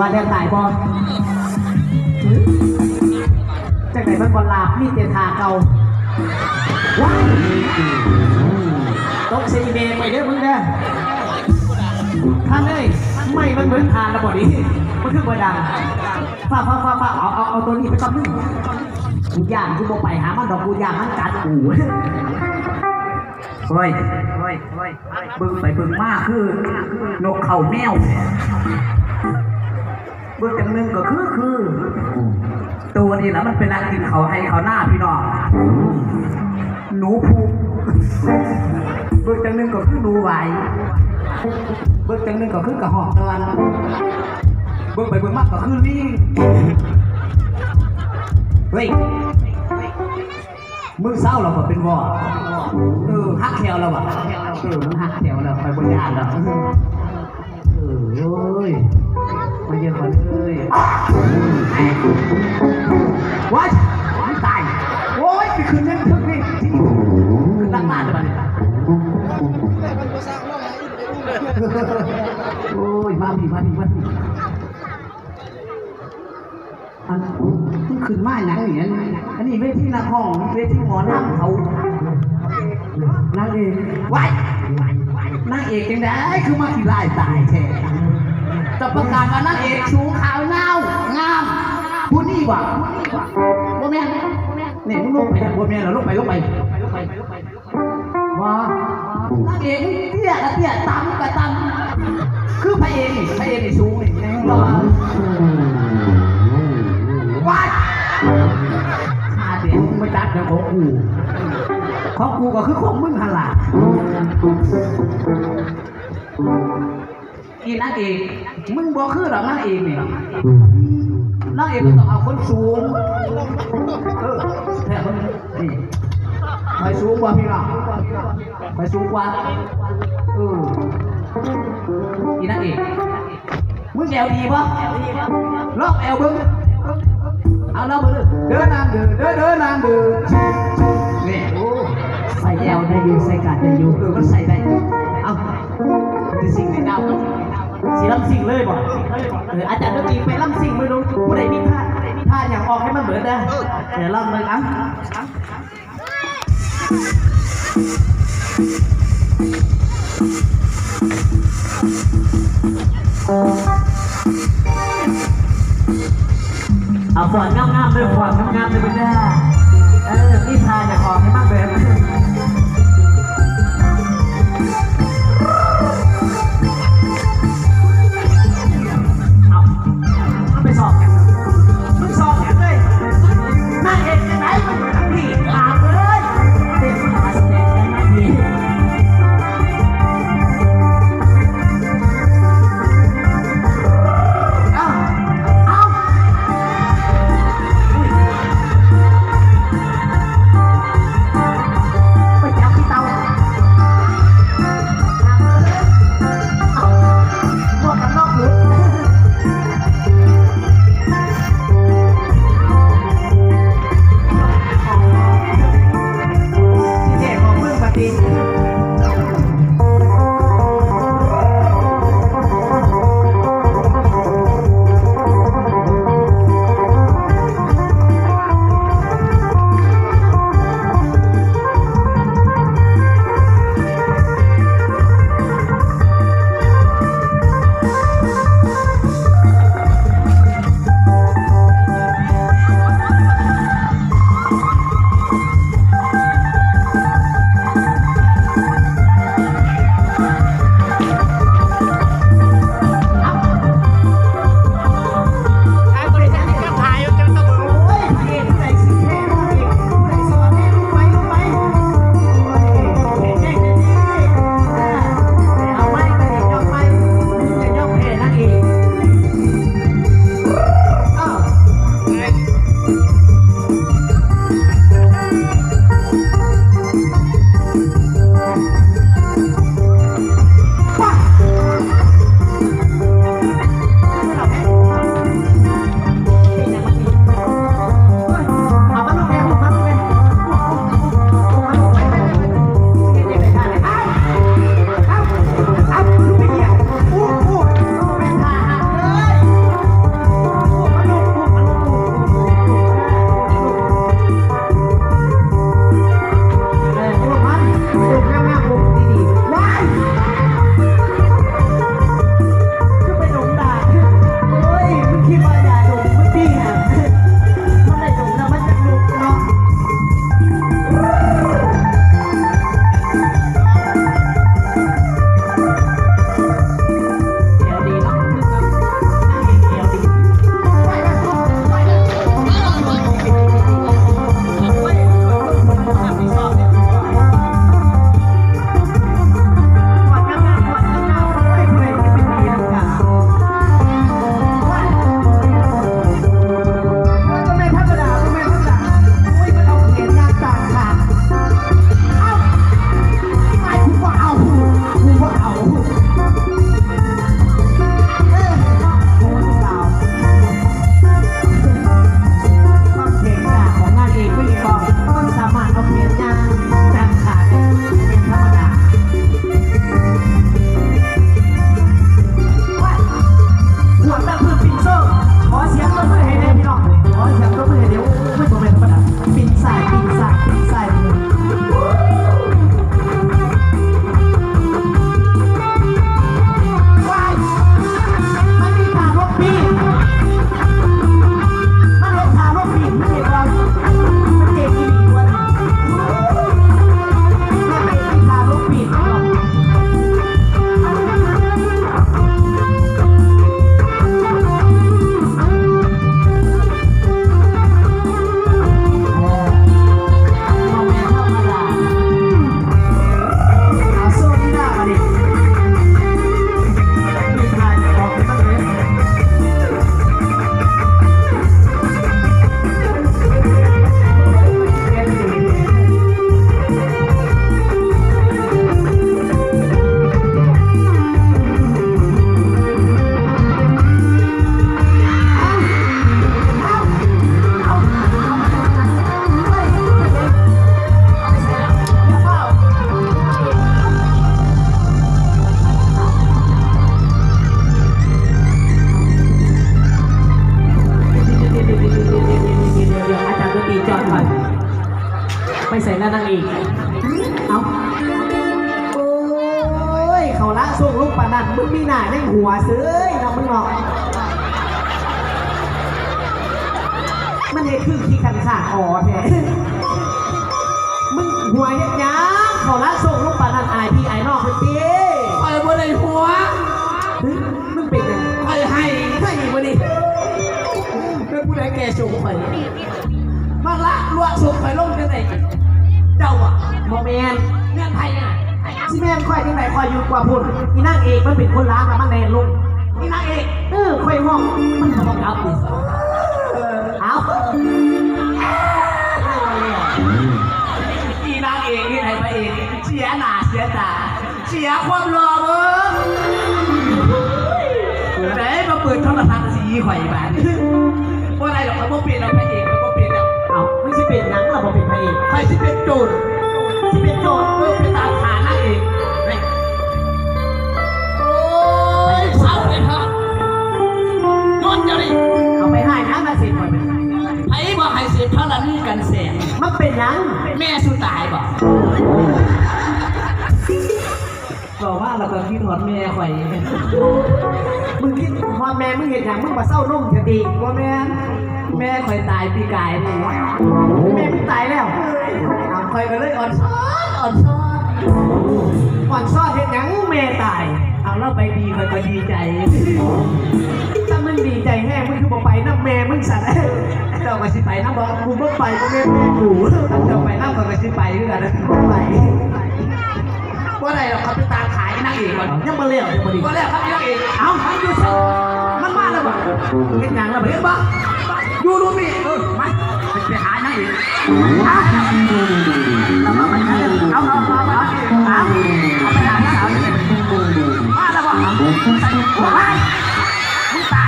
ວ່າແລ້ວຕາຍບໍ່? ຈັ່ງໃດມັນບໍ່ລາບ ມີແຕ່ທ່າເກົ່າ. ວ້າຍ! ຕົກໃສ່ອີ່ແມ່ຂ້ອຍເດີມຶງເດີ. ທ່ານເອີຍ ໄມ້ມັນເບິດຖ່ານແລ້ວບໍ່ນີ້? ມັນຄືບໍ່ດັງ? ຟ້າວໆໆໆ ເອົາ ເອົາ ເອົາໂຕນີ້ໄປກ່ອນມຶງ. ກູຢ້ານ ກູບໍ່ໄປຫາມັນດອກ ກູຢ້ານມັນກັດກູ. ໂອ້ຍ ເບິ່ງໄປເບິ່ງມາຄືນົກເຂົ້າແມວແທ້. ເບິ່ງຈັ່ງໜຶ່ງກໍຄື ຄື ໂຕນີ້ລະມັນເປັນນັກກິນເຂົ້າໄຮ່ເຂົ້ານາພີ່ນ້ອງ. ໜູພຸກ ເບິ່ງຈັ່ງໜຶ່ງກໍຄືໜູຫວາຍ ເບິ່ງຈັ່ງໜຶ່ງກໍຄືກະຮອກດອນ ເບິ່ງໄປເບິ່ງມາກໍຄືລີງ. ເຮີ້ຍ ມຶງເຊົາແລ້ວບໍ່ເປັນວໍ. ເອີ ຫັກແຂ້ວແລ້ວຫວາ. ເອີ ມັນຫັກແຂ້ວແລ້ວ ຂ້ອຍບໍ່ຢ້ານແລ້ວ. ເອີ ໂອ້ຍ ມາເຢີ່ງກ່ອນເອີຍ. ວ້າຍ ມັນຕາຍ. ໂອ້ຍ ໄປຂຶ້ນຍັງເທິງນີ້ ຂຶ້ນຫຼັງບ້ານແລ້ວບັດນີ້. ໂອ້ຍ ມາພີ້ ມາພີ້ ມາພີ້. ອັນ ມັນຂຶ້ນມາຫຍັງນີ້? ອັນ ອັນນີ້ເວທີນັກຮ້ອງ ເວທີໝໍລຳເຂົາ. ນາງເອກ ວ້າຍ ນາງເອກຈັ່ງໃດຄືມາຂີ້ຮ້າຍຕາຍແທ້? ຈະປະກາດວ່ານາງເອກສູງ ຂາວ ຍາວ ງາມ ຜູ້ນີ້ຫວາ? ບໍ່ແມ່ນ ນີ້ ມຶງລົງໄປ ບໍ່ແມ່ນລະ ລົງໄປ ລົງໄປ. ວ່າ ນາງເອກເຕ້ຍກະເຕ້ຍ ຕ່ຳກະຕ່ຳ ຄືພະເອກນີ້ ພະເອກນີ້ສູງນີ້ ແມ່ນບໍ່? ວ້າຍ ຂ້າແດງ ມຶງມາຈັບຫຍັງຂອງກູ? ຂອງກູກໍຄືຂອງມຶງຫັ້ນລະ. ອີນາງເອກ ມຶງບໍ່ຄືດອກນາງເອກນີ້ ນາງເອກກໍຕ້ອງເອົາຄົນສູງ. ເອີ ແທ້ເບິ່ງນີ້ ຂ້ອຍສູງກວ່າພີ່ນ້ອງ ຂ້ອຍສູງກວ່າ. ເອີ ອີນາງເອກ ມຶງແອວດີບໍ່? ລອງແອວເບິ່ງ ເອົາລອງເບິ່ງເດີ ເດີນາງເດີ ເດີ ເດີນາງເດີ. ນີ້ ໂອ້ ໃສ່ແອວໄດ້ຢູ່ ໃສ່ກາດໄດ້ຢູ່ ເອີ ມັນໃສ່ໄດ້. ເອົ້າ ຊິຊິງໄດ້ດາວ ຊິລຳຊິງເລີຍບໍ່? ເອີ ອາຈານດົນຕີໄປລຳຊິງເບິ່ງດູ ຜູ້ໃດມີທ່າ ທ່າຫຍັງອອກໃຫ້ມັນເບີດເດີ. ເອີ ລອງເບິ່ງ ເອົ້າ ເອົາ ຟ້ອນງາມໆເດີ ຟ້ອນງາມໆເດີເບິ່ງເດີ. ເອີ ມີທ່າຫຍັງອອກໃຫ້ມັນເບິ່ງ. ເອົາ ມັນໄປຊອກຫຍັງ? ມັນຊອກຫຍັງເລີຍ? ນາງເອກຈັ່ງໃດມັນຢູ່ທາງພີ້ ຖາມເລີຍ. ເປັນການສະແດງນາງເອກ. ເອົາ ເອົາ ໄປ ໃສ່ໜ້ານາງເອກ ເອົ້າ ໂອ້ຍ ເຂົາລະສົ່ງລູກປານນັ້ນ ມຶງມີໜ້າຍັງຫົວເສີຍເນາະ ມຶງເນາະ ມັນເຮັດຄືຂີ້ຄັນຂ້າອໍແທ້ ມຶງຫົວເຮັດຫຍັງ ເຂົາລະສົ່ງລູກປານນັ້ນ ອາຍພີ່ອາຍນ້ອງເພິ່ນຕິ ຂ້ອຍບໍ່ໄດ້ຫົວ ຫຶ ມຶງເປັນຫຍັງ ຂ້ອຍໄຫ້ ໄຫ້ບໍ່ນີ້ ແມ່ນຜູ້ໃດແກ່ສົ່ງຂ້ອຍ? ມາລະລວະສົບຂ້ອຍລົງຈັ່ງໃດ? ເຈົ້າບໍ່? ບໍ່ແມ່ນ. ແມ່ນໃຜນະ? ຊິແມ່ນຂ້ອຍຈັ່ງໃດ? ຂ້ອຍຢູ່ກວ່າພຸ້ນ. ອີນາງເອກມັນເປັນຄົນລາກະມາແລ່ນລົງ. ອີນາງເອກ? ເອີ ຂ້ອຍຮ້ອງ ມັນກໍບໍ່ກັບນີ້. ເອີ ເອົ້າ ອີນາງເອກເຮັດໃຫ້ພະເອກເສຍໜ້າເສຍຕາ. ເສຍຄວາມຫຼໍ່ເບິ່ງ ໄດ້ມາເປີດໂທລະທັດສີຂ້ອຍບາດນີ້ ບໍ່ໄດ້ດອກ ຂ້ອຍບໍ່ເປັນດອກ ພະເອກຂ້ອຍບໍ່ເປັນດອກ. ເອົ້າ ມຶງຊິເປັນຫຍັງລະບໍ່ເປັນພະເອກ? ຂ້ອຍຊິເປັນໂຈນ. ຊິເປັນໂຈນ? ເອີ ໄປຕາມຫານາງເອກ. ໂອ້ຍ ເຊົາເລີຍເຖາະ ຢຸດດຽວນີ້. ເອົາໄປໃຫ້ນາງນະສິ ຂ້ອຍ ໃຜບອກໃຫ້ເສບທະລະນີກັນແສງ? ມັນເປັນຫຍັງ? ແມ່ສູ່ຕາຍບໍ? ເວົ້າມາແລ້ວກໍຄິດຮອດແມ່ຂ້ອຍ. ມຶງຄິດຮອດແມ່ມຶງເຮັດຫຍັງ? ມຶງມາເຊົານົມແທ້ຕິ? ບໍ່ແມ່ນ ແມ່ຂ້ອຍຕາຍປີກາຍນີ້. ແມ່ມຶງຕາຍແລ້ວ? ເອົ້າ ຂ້ອຍກໍເລີຍອ່ອນຊອນ ອ່ອນຊອນ. ອ່ອນຊອນເຮັດຫຍັງ? ແມ່ຕາຍ. ເອົາ ລາວໄປດີ ຂ້ອຍກໍດີໃຈ. ຖ້າມຶງດີໃຈແຮງ ມຶງຄືບໍ່ໄປນຳແມ່ມຶງຊັ້ນ? ເຈົ້າກໍຊິໄປນຳບໍ? ກູບໍ່ໄປ ບໍ່ແມ່ນແມ່ກູ. ເຈົ້າໄປນຳ ຂ້ອຍກໍຊິໄປຄືກັນ. ບໍ່ໄປ. ບໍ່ໄດ້ດອກ ເຂົາໄປຕາມຫານາງເອກກ່ອນ. ຍັງບໍ່ແລ້ວ ຍັງບໍ່ດີ ບໍ່ແລ້ວຄັບນາງເອກ. ເອົ້າ ມັນຢູ່ໃສ? ມັນມາແລ້ວບໍ? ເຮັດຫຍັງລະບັດ? ເຫັນບໍ່? ຢູ່ລຸ່ມນີ້. ເອີ ມາ ໄປຫານາງເອກ. ເອົາ ເອົາ ເອົາ ເອົາ ເອົາ ເອົາ ເອົາ ເອົາໄປຫາສາວນີ້. ມາແລ້ວບໍ? ເອົາ ໃສ່ ໂອ້ຍ ມຶງຕາຍ.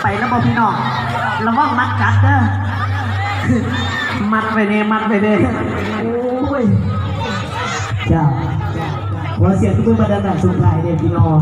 ໄປແລ້ວບໍ່ພີ່ນ້ອງ? ລະວັງໝັດກັດເດີ. ມັດໄວ້ແດ່ ມັດໄວ້ແດ່. ໂອ້ຍ ເຈົ້າ ຂໍສຽງຕົບມືບັນດານັກສົງທ້າຍແດ່ພີ່ນ້ອງ.